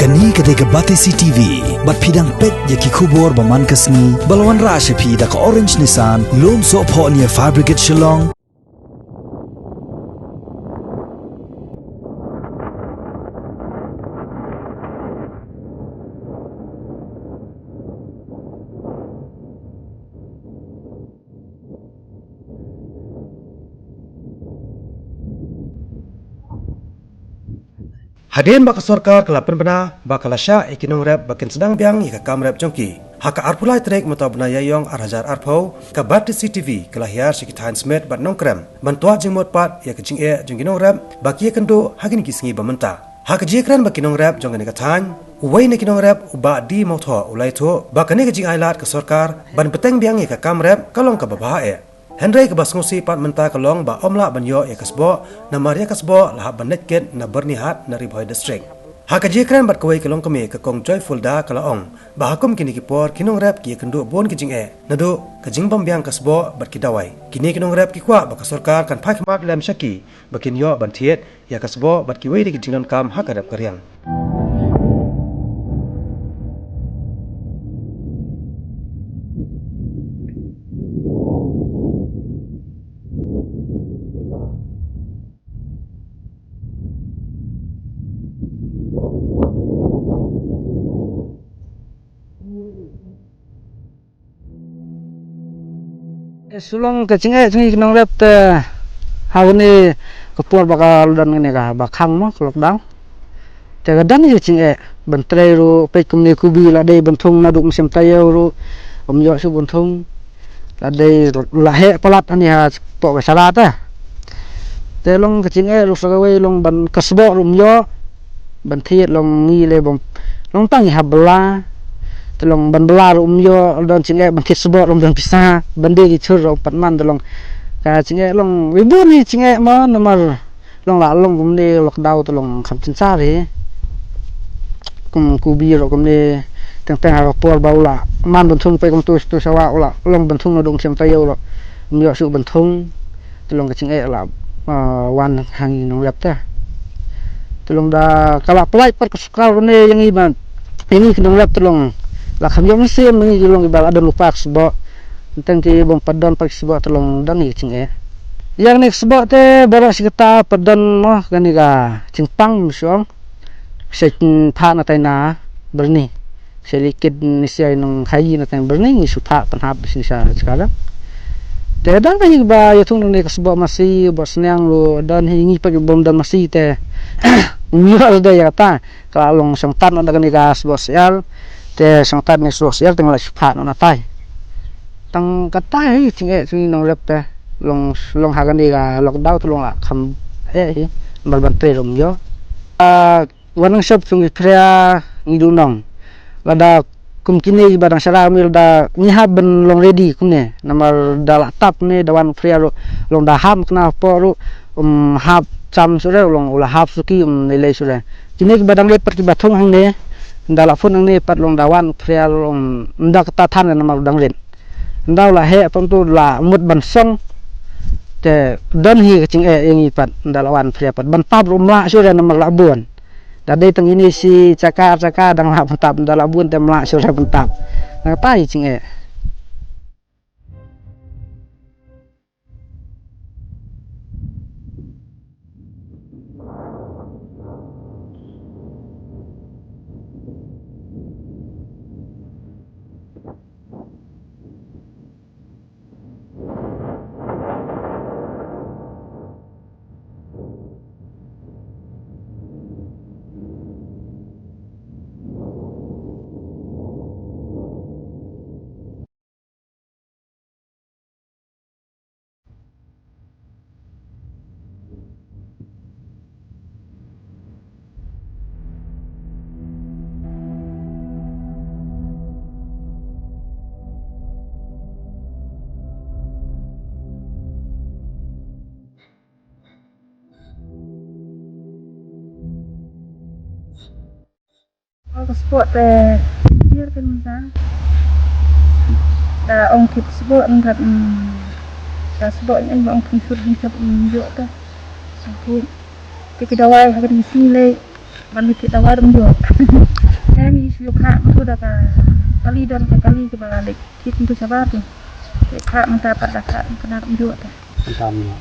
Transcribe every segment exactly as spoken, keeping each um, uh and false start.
Kane ka dei ka Batesi T V, bad phi dang peit ïa ki khubor ba man ka sngi, ba la wanrah sha phi da ka Orange Nissan, Lumsohphoh near Fire Brigade Shillong. Hadien ba ka sorkar ka la pynbna ba ka la shah ïa ki nongrep ba kin sdang biang ïa ka kam rep jong ki. Ha ka arphew lai tarik mynta u bnai Ïaïong ar hajar arphew, ka Batesi T V ka la hiar sha ki thaiñ Smit bad Nongkrem ban twad jingmut pat ïa ka jingeh jong ki nongrep ba ki ïakynduh ha kine ki sngi ba mynta. Ha ka jingkren bad ki nongrep jong kane ka thaiñ, uwei na ki nongrep, u Bah D Mawthoh, u la ïathuh ba kane ka jingailad ka sorkar ban bteng biang ïa ka kam rep ka long kaba bha eh. Hynrei kaba sngewsih pat mynta ka long ba ym lah ban ïoh ïa ka sboh, namar ïa ka sboh la hap ban leit kit na Byrnihat na Ri Bhoi District. Ha ka jingkren bad kawei ka longkmie, ka Kong Joyful Da, ka la ong ba ha kum kine ki por ki nongrep ki ïakynduh bun ki jingeh naduh ka jingbym biang ka sboh bad ki dawai. Kine ki nongrep ki kwah ba ka sorkar kan phai khmat lem sha ki ba kin ïoh ban thied ïa ka sboh bad kiwei de ki jingdonkam ha ka rep ka riang. Shu long ka jingeh jong ngi ki nongrep te ha kane ka por ba ka la don kane kaba khang mo, ka lockdown. Te ka don ka jingeh ban trei ruh, peit kumne kubi la dei ban thung naduh mynsiem taïew ruh ym ïoh shuh ban thung. La dei la heh palat hangne hapoh ka shala te. Te long ka jingeh ruh sa kawei long ban ka sboh ruh ym ïoh ban thied, long ngi lei bym, long tang ngi hap bylla. Te long ban bylla ruh ym ïoh, don jingeh ban thied sboh ruh ym don pisa, ban die ki chur ruh ym pat man, te long ka jingeh long, wi bun hi jingeh mo, namar long la long kumne lockdown te long kham synshar hi. Kum kubi ruh kumne, teng teng ha ka por ba u la man ban thung, peit kum tu tu shawa u la long ban thung naduh mynsiem taïew ruh ym ïoh shuh ban thung. Te long ka jingeh la, ah, wan ha ngi nongrep te. Te long da ka la pynlait pat ka sorkar ne ïa ngi ban, ïa ngi ki nongrep te long la kham ïoh mynsiem, ngi ki long kiba la don lypa ka sboh. Teng ki bym pat don pat ka sboh te long dang ïa ka jingeh. Ïa kane ka sboh te baroh shi katta pat don mo kane ka jingpang, mynshuwa. Sha phah na tai na Byrni. Sha leit kit ne sha nongkhaïi na tai Byrni, ngi shu phah pynhap sha jaka dang. Te dang ka hi ba ïa thung ne ka sboh masi, ba sniang ruh don hi, ngi pat bym don masi te. Ngi ruh da ïa kata, ka la long shong tad noh da kane ka sboh syiar. Te shong tad ne sboh syiar te nga la shu phah noh na tai. Tang kata hi jingeh jong ngi nongrep te. Long, long ha kane ka lockdown te long la kham eh hi. Namar ban trei ruh ym ïoh. Ah, Wan nang shop sung ki phria ngi duh nong. Lada kum kine kiba dang shara mil da ngi hap ban long ready kumne. Namar da la tap ne da wan phria ruh long da hap kna hapoh ruh, um hap cham shuh re long u la hap suki um lei lei shuh re. Kine kiba dang leit pat kiba thung hangne da la phun hangne pat long da wan phria ruh long da kata than re namar dang leit. Nda u la heh pyntu la mut ban song. Te don hi ka jingeh ïa ngi pat nda la wan phria pat ban tap ruh ym lah shuh re namar la bun. Da dei tang ine shi chaka chaka dang lah ban tap, nda la bun te ym lah shuh re ban tap. Nangta hi jingeh. Ka sport te, biar kan minta. Da ong kit sport ngat, mm, da sport ni ong kit sur ni kap, mm, jo ta. Sakit. Te ki dawai ha ka ding si le. Ban mi thit awar um jok. Em, i shu kha mynta da ka kali, don ka kali kiba lek thit mynta shabar tu. Te kha mynta pat da kha kena um jok te. Tam ya.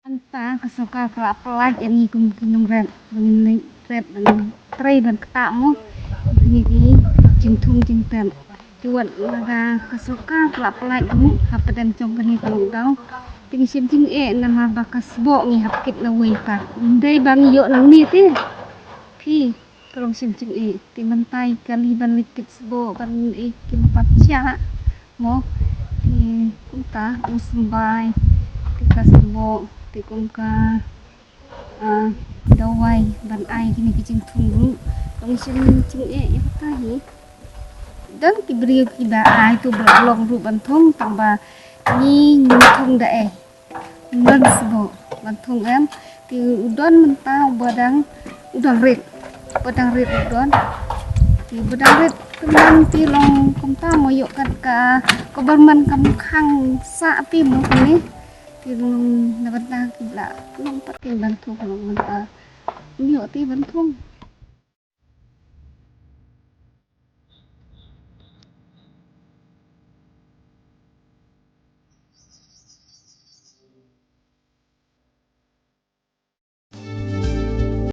Mynta ka sorkar ka la pynlait ïa ngi kum ki nongrep, ban ngi rep ban trei ban ktah mo. Ngi ki jingthung jingtep. Te wat lada ka sorkar ka la pynlait mo hapdeng jong kane ka lockdown, te ngi shim jingeh namar ba ka sboh ngi hap kit lawei pat. Ym dei ba ngi ïoh nangne te. Phi Ka long shim jingeh, te mynta i kali ban leit kit sboh ban i kim pat shah mo. Te kumta u symbai te ka sboh te kum ka, ah, dawai ban ai kine ki jingthung ruh. Long shim jingeh ïa kata hi. Don ki briew kiba ai tu ba long ruh ban thung tang ba ngi ngi thung da eh. Ngan sboh ban thung em. Te u don mynta uba dang, u dang rit. Uba dang rit u don. Te uba dang rit kynmaw te long kumta mo ïoh kat ka government kam khang sah te mo kane. Te long na bynta ki la long pat ki ban thung long mynta. Ym ïoh te ban thung.